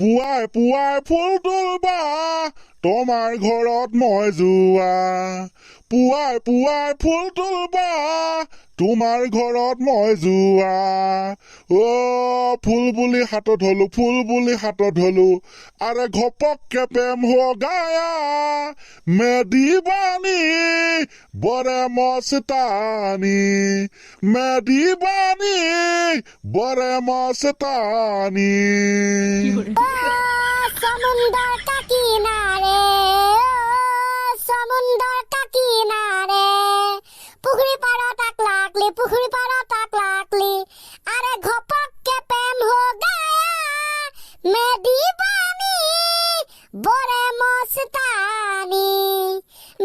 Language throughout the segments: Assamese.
পুৱাই পুৱাই ফুল তুলবা তোমাৰ ঘৰত মই যোৱা, পুৱাই পুৱাই ফুল তুলবা তোমাৰ ঘৰত মই যোৱা। অ ফুল বুলি হাতত হলো, ফুল বুলি হাতত হলো, আৰে ঘপককে প্ৰেম हो गया, मैं दीवानी बड़े मस्तानी, मैं दीवानी बड़े मस्तानी। ओ समुंदर का किनारे, ओ समुंदर का किनारे, পুখুৰী পাৰত আকলাকলি, পুখুৰী পাৰত আকলাকলি, আৰে ঘপককে প্ৰেম हो गया, मैं दीवानी बड़े मस्तानी,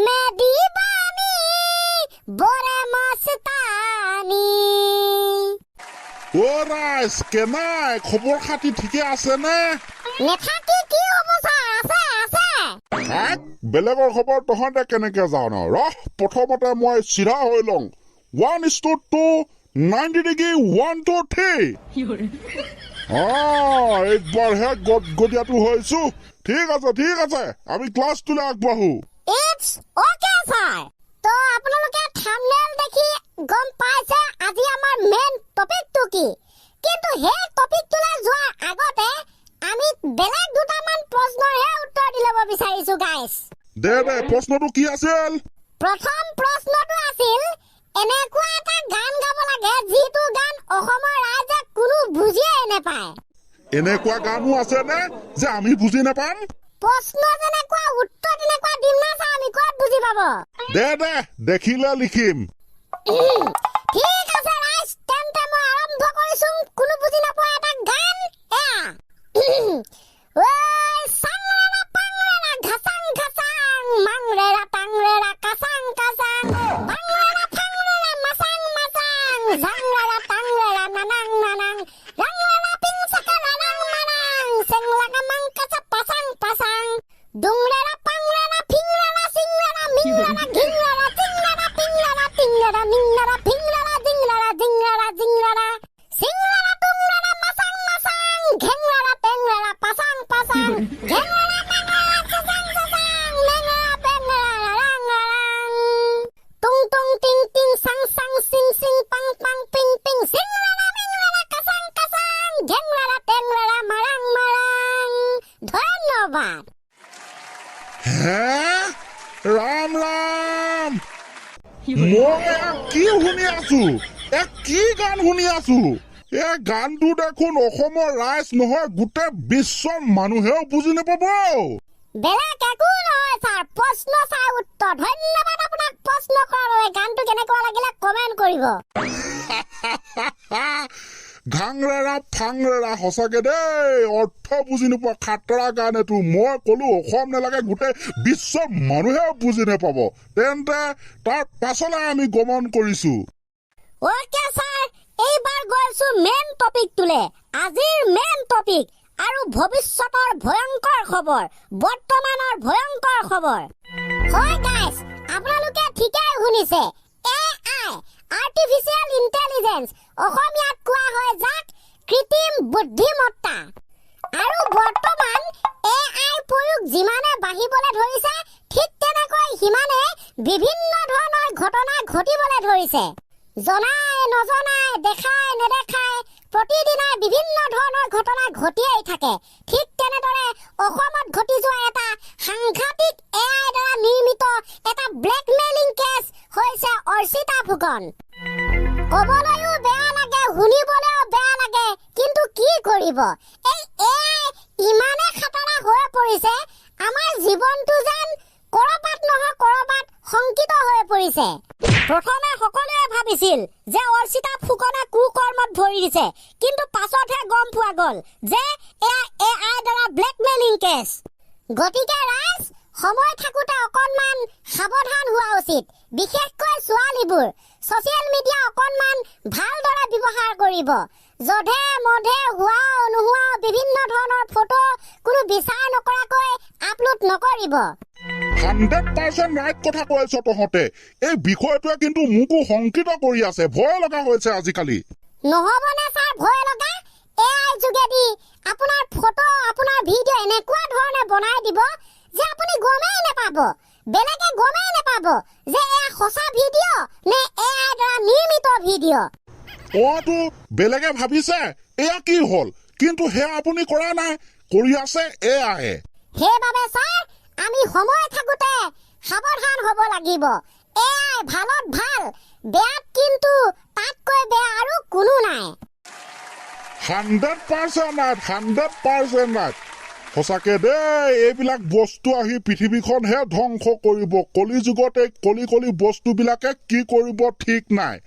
मैं दीवानी बड़े मस्तानी। অ ৰাইজ, কেনাই খবৰ খাতি ঠিকে আছেনে? নেথাকি কি হ'ব ছাৰ, আছে আছে। থাক, বেলেগৰ খবৰ তহঁতে কেনেকে জান? ৰহ, প্ৰথমতে মই চিধা হৈ লওঁ। 1 is to 2, 90 degree, 1, 2, 3। অ এইবাৰহে গদগদীয়াটো হৈছো। ঠিক আছে, ঠিক আছে, আমি ক্লাছটোলৈ আগবাঢ়ো। It's okay sir. তো আপোনালোকে থাম্বনেইল দেখি গম পাইছে আজি আমাৰ মেইন টপিকটো কি। কিন্তু সেই টপিকটোলৈ যোৱাৰ আগতে আমি বেলেগ দুটামান প্ৰশ্নৰহে উত্তৰ দি ল'ব বিচাৰিছো গাইছ। দে দে, প্ৰশ্নটো কি আছিল? প্ৰথম প্ৰশ্নটো আছিল, এনেকুৱা এটা গান গাব লাগে যিটো গান অসমৰ ৰাইজে কোনো বুজিয়েই নাপায়। এনেকুৱা গানো আছেনে যে আমি বুজি নাপাম? প্ৰশ্ন যেনেকুৱা উত্তৰ তেনেকুৱা দিম না ছাৰ, আমি ক'ত বুজি পাব? দে দে, দেখিলে লিখিম। ঠিক আছে ৰাইজ, তেন্তে মই আৰম্ভ কৰিছো কোনো বুজি নাপোৱা এটা গান। এয়া ঐ চাংৰেৰা পাংৰেৰা ঘাচাং ঘাচাং, মাংৰেৰা টাংৰেৰা কাচাং কাচাং, বাংৰেৰা ফাংৰেৰা মাচাং মাচাং, ঝাংৰেৰা টাংৰেৰা নানাং নানাং, ৰাংৰেৰা পিং চাকাৰা ৰাং মাৰাং, চেংলাগা মাং কাচা পাচাং পাচাং, ডুংৰেৰা পাংৰেৰা ফিংৰেৰা চিংৰেৰা মিংৰেৰা ঘিংৰেৰা চিংৰেৰা পিংৰেৰা টিংৰেৰা মিংৰেৰা ফিংৰেৰা জিংৰেৰা জিংৰেৰা জিংৰেৰা চিংৰেৰা টুংৰেৰা মাচাং মাচাং, ঘেংৰেৰা টেংৰেৰা পাচাং পাচাং, ঘেংৰেৰা মাংৰেৰা চাচাং চাচাং, মেংৰেৰা পেংৰেৰা ৰাং ৰাং, টুং টুং টিং টিং চাং চাং চিং চিং পাং পাং পিং পিং, চিংৰেৰা মিংৰেৰা কাচাং কাচাং, ঘেংৰেৰা টেংৰেৰা মাৰাং মাৰাং। ধন্যবাদ। হে ৰাম ৰাম, মই এয়া কি শুনি আছো? এ কি গান শুনি আছো? এই গানটো দেখোন অসমৰ ৰাইজ নহয়, গোটেই বিশ্বৰ মানুহেও বুজি নাপাব। বেলেগ একো নহয় ছাৰ, প্ৰশ্ন চাই উত্তৰ। ধন্যবাদ আপোনাক প্ৰশ্ন কৰাৰ বাবে। গানটো কেনেকুৱা লাগিলে কমেণ্ট কৰিব। ঘাংৰেৰা ফাংৰেৰা, সঁচাকে দেই, অৰ্থ বুজি নোপোৱা খাতৰা গান এইটো। মই কলো অসম নালাগে, গোটেই বিশ্বৰ মানুহেও বুজি নাপাব। তেন্তে তাৰ পাছলৈ আমি গমন কৰিছো। অ'কে ছাৰ, এইবাৰ গৈছো মেইন টপিকটোলে। আজিৰ মেইন টপিক আৰু ভৱিষ্যতৰ ভয়ংকৰ খবৰ, বৰ্তমানৰ ভয়ংকৰ খবৰ। হয় গাইছ, আপোনালোকে ঠিকেই শুনিছে। এ I, artificial intelligence, অসমীয়াত কোৱা হয় যাক কৃত্ৰিম বুদ্ধিমত্তা। আৰু বৰ্তমান এ আইৰ প্ৰয়োগ যিমানে বাঢ়িবলৈ ধৰিছে, ঠিক তেনেকৈ সিমানে বিভিন্ন ধৰণৰ ঘটনা ঘটিবলৈ ধৰিছে। জনাই নজনাই, দেখাই নেদেখাই প্ৰতিদিনাই বিভিন্ন ধৰণৰ ঘটনা ঘটিয়েই থাকে। ঠিক তেনেদৰে অসমত ঘটি যোৱা এটা সাংঘাতিক এ আইৰ দ্বাৰা নিৰ্মিত এটা ব্লেকমেইলিং কেছ হৈছে অৰ্চিতা ফুকন। ক'বলৈও বেয়া লাগে, শুনিবলৈও বেয়া লাগে, কিন্তু কি কৰিব, এই এ I ইমানে খাতৰা হৈ পৰিছে, আমাৰ জীৱনটো যেন কৰবাত নহয় কৰবাত শংকিত হৈ পৰিছে। প্ৰথমে সকলোৱে ভাবিছিল যে অৰ্চিতা ফুকনে কুকৰ্মত ভৰি দিছে, কিন্তু পাছতহে গম পোৱা গ'ল যে এয়া এ আইৰ দ্বাৰা ব্লেকমেইলিং কেছ। গতিকে ৰাইজ, সময় থাকোঁতে অকণমান সাৱধান হোৱা উচিত। বিশেষকৈ ছোৱালীবোৰ ছচিয়েল মিডিয়া অকণমান ভালদৰে ব্যৱহাৰ কৰিব। যধে মধে হোৱাও নোহোৱাও বিভিন্ন ধৰণৰ ফটো কোনো বিচাৰ নকৰাকৈ আপলোড নকৰিব। 100% ৰাইট কথা কৈছ তহঁতে। এই বিষয়টোৱে কিন্তু মোকো শংকিত কৰি আছে, ভয় লগা হৈছে আজিকালি। নহ'বনে ছাৰ ভয় লগা? এ I যোগেদি আপোনাৰ ফটো, আপোনাৰ ভিডিঅ' এনেকুৱা ধৰণে বনাই দিব যে আপুনি গমেই নাপাব, বেলেগে গমেই নাপাব যে এয়া সঁচা ভিডিঅ' নে এআইৰ দ্বাৰা নিৰ্মিত ভিডিঅ'। অতো বেলেগে ভাবিছে এয়া কি হ'ল, কিন্তু সেয়া আপুনি কৰা নাই, কৰি আছে এআইয়ে। সেইবাবে ছাৰ, আমি সময় থাকোঁতে সাৱধান হ'ব লাগিব। এআই ভালত ভাল, বেয়াত কিন্তু তাতকৈ বেয়া আৰু কোনো নাই। 100% right, 100% right. সঁচাকে দেই, এইবিলাক বস্তু আহি পৃথিৱীখনহে ধ্বংস কৰিব। কলি যুগত এই কলি কলি বস্তুবিলাকে কি কৰিব ঠিক নাই।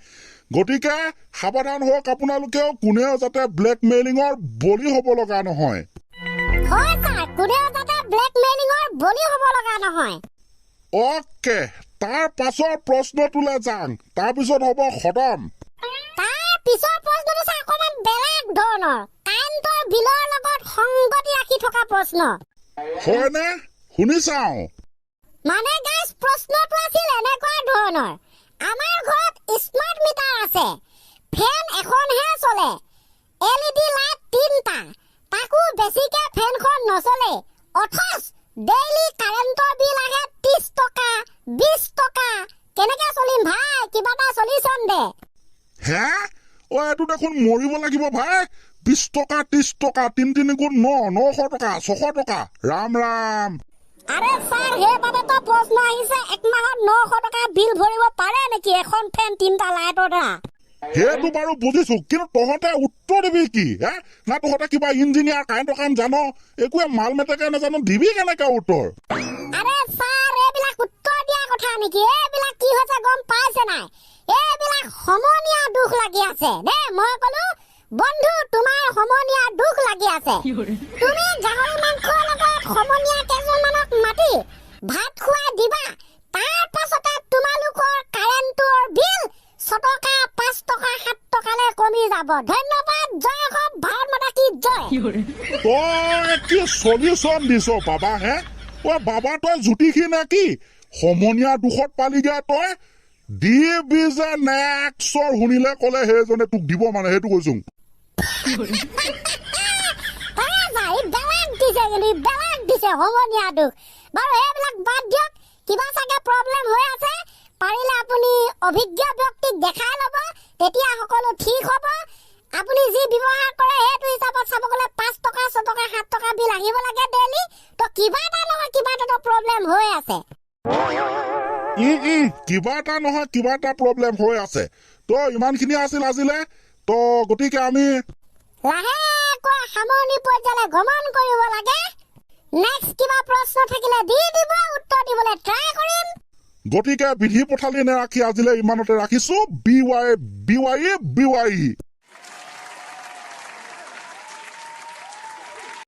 গতিকে সাৱধান হওক আপোনালোকেও, কোনেও যাতে ব্লেকমেইলিঙৰ বলি হ'ব লগা নহয়। হয় ছাৰ, কোনেও যাতে ব্লেকমেইলিঙৰ বলি হ'ব লগা নহয়। অ'কে, তাৰ পাছৰ প্ৰশ্নটোলৈ যাওঁ, তাৰপিছত হ'ব খতম। তাৰ পিছৰ প্ৰশ্নটো ছাৰ অকণমান বেলেগ ধৰণৰ, কাৰেণ্টৰ বিলৰ লগত সংগতি ৰাখি থকা প্ৰশ্ন। হয়নে? শুনি চাওঁ। মানে গাইজ, প্ৰশ্নটো আছিল এনেকুৱা ধৰণৰ, আমাৰ ঘৰত স্মাৰ্ট মিটাৰ আছে, ফেন এখনহে চলে, এলইডি লাইট তিনিটা, তাকো বেছিকে ফেনখন নচলে, অথচ ডেইলি কাৰেণ্টৰ বিল আহে 30 টকা, 20 টকা, কেনেকে চলিম ভাই, কিবা এটা চলিউশ্যন দে। হে, অ এইটো দেখোন মৰিব লাগিব ভাই। 20 টকা, 30 টকা, তিনি তিনি গুণ ন, 900 টকা, 600 টকা, ৰাম ৰাম। আৰে ছাৰ, সেইবাবেতো প্ৰশ্ন আহিছে, এক মাহত 900 টকা বিল ভৰিব পাৰে নেকি এখন ফেন তিনিটা লাইটৰ দ্বাৰা? সেইটো বাৰু বুজিছো, কিন্তু তহঁতে উত্তৰ দিবি কি হে? না তহঁতে কিবা ইঞ্জিনিয়াৰ, কাৰেণ্টৰ কাম জান? একোৱে মাল মেটেকে নাজানো, দিবি কেনেকে উত্তৰ? আৰে ছাৰ, এইবিলাক উত্তৰ দিয়া কথা নেকি? এইবিলাক কি হৈছে গম পাইছে নাই? এইবিলাক সমনীয়া দুখ লাগি আছে দেই। মই কলো বন্ধু, তোমাৰ সমনীয়া দুখ লাগি আছে। তুমি গাহৰি মাংসৰ লগত সমনীয়া কেইজনমানক মাতি ভাত খুৱাই দিবা, তাৰ পাছতে তোমালোকৰ কাৰেণ্টৰ বিল 6 টকা, 5 টকা, 7 টকালৈ কমি যাব। ধন্যবাদ, জয় অসম, ভাৰত মাতা কি জয়। তই কি চলিউশ্যন দিছ বাবা হে? ঐ বাবা, তই জ্যোতিষী নে কি? সমনীয়া দুখত পালিগে তই? দিবি যে নেক্সৰ শুনিলে ক'লে সেইজনে তোক দিব, মানে সেইটো কৈছো। বেলেগ দিছে কিন্তু, বেলেগ দিছে সমনীয়া দুখ। বাৰু সেইবিলাক বাদ দিয়ক, কিবা চাগে প্ৰব্লেম হৈ আছে, পাৰিলে আপুনি অভিজ্ঞ ব্যক্তিক দেখাই ল'ব, তেতিয়া সকলো ঠিক হ'ব। আপুনি যি ব্যৱহাৰ কৰে সেইটো হিচাপত চাব গ'লে 5 টকা, 6 টকা, 7 টকা বিল আহিব লাগে ডেইলি, তো কিবা এটা নহয় কিবা এটা প্ৰব্লেম হৈ আছে। কিবা এটা নহয় কিবা এটা প্ৰব্লেম হৈ আছে। তো ইমানখিনি আছিল আজিলে, তো গতিকে আমি লাহেকৈ সামৰণি পৰ্যায়লৈ গমন কৰিব লাগে। নেক্সট কিবা প্ৰশ্ন থাকিলে দি দিব, উত্তৰ দিবলৈ ট্ৰাই কৰিম। গতিকে বিধি পথালি নেৰাখি আজিলৈ ইমানতে ৰাখিছো। B Y B Y B Y.